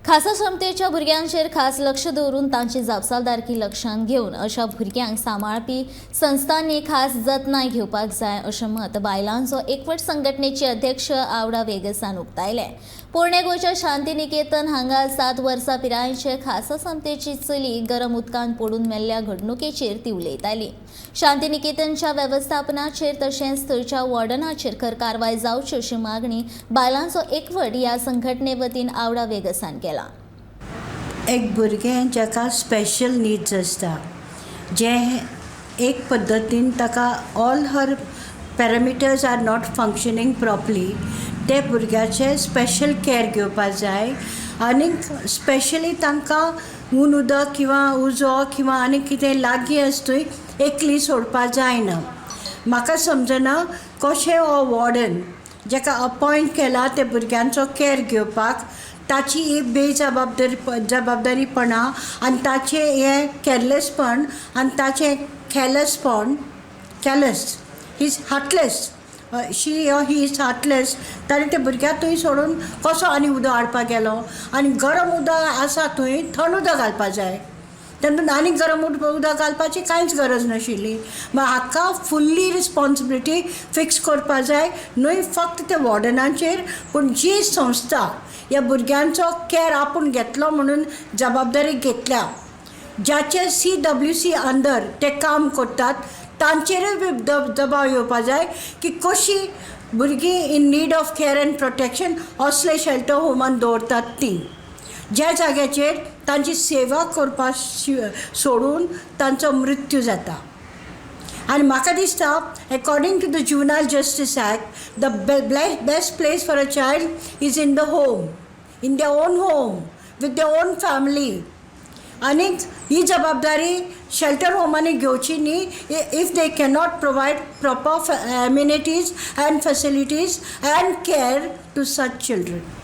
खासा क्षमतेच्या भुरग्यांचेर खास लक्ष दवरून तांची जापसालदारकी लक्षांत घेवन अशा भुरग्यांक सांबाळपी संस्थांनी खास जतनाय घेवपाक जाय अशें मत बायलांचो एकवट संघटनेचे अध्यक्ष आवडा वेगसान उक्तायलें. पोरणे गोंयच्या शांतिनिकेतन हांगा 7 वर्सां पिरायेचे खासा क्षमतेची चली गरम उदकांत पडून मेल्ल्या घडणुकेचेर ती उलयताली. शांतिनिकेतनच्या वेवस्थापनाचेर तशेंच थंयच्या वॉर्डनाचेर खर कारवाय जावची अशी मागणी बायलांचो एकवट ह्या संघटने वतीन आवडा वेगसान केला. एक भुरगें जाका स्पेशल निड्स आसता, जें एक पद्दतीन ताका all her parameters are not functioning properly, ते भुरग्याचें स्पेशल कॅर घेवपा जाय. आनीक स्पेशली तांकां हून उदक किंवां उजो किंवां आनी कितें लागीं आसा थंय एकली सोडपा जायना. म्हाका समजना कशें हो वॉर्डन जाका अपॉयंट केला ते भुरग्यांचो कॅर घेवपाक, ताची ही बेजबाबदारी जबाबदारीपणां आनी ताचें हें कॅरलेसपण आनी ताचें कॅलसपण, callous, he is heartless, she or he is heartless. ताणें त्या भुरग्याक थंय सोडून कसो आनी उदक हाडपाक गेलो? आनी गरम उदक आसा थंय, थंड उदक घालपा जाय. तेन्ना आनी गरम उदक घालपाची कांयच गरज नाशिल्ली. मागीर हाका फुल्ली रिस्पोन्सिबिलिटी फिक्स करपा जाय, न्हय फक्त त्या वॉर्डनाचेर, पूण जी संस्था ह्या भुरग्यांचो कॅर आपूण घेतलो म्हणून जबाबदारी घेतल्या, ज्याचे सीडब्ल्यूसी अंडर ते काम करतात, तांचेरूय बी दबाव येवपा जाय की कशी भुरगीं in need of care and protection असले शेल्टर होमान दवरतात ती, ज्या जाग्याचेर तांची सेवा करपा सोडून तांचो मृत्यू जाता. आनी म्हाका दिसता, according to the Juvenile Justice Act, the best place for a child is in the home, in their own home, with their own family. आनीक ही जबाबदारी शेल्टर होमांनी घेवची न्ही if they cannot provide proper amenities and facilities and care to such children.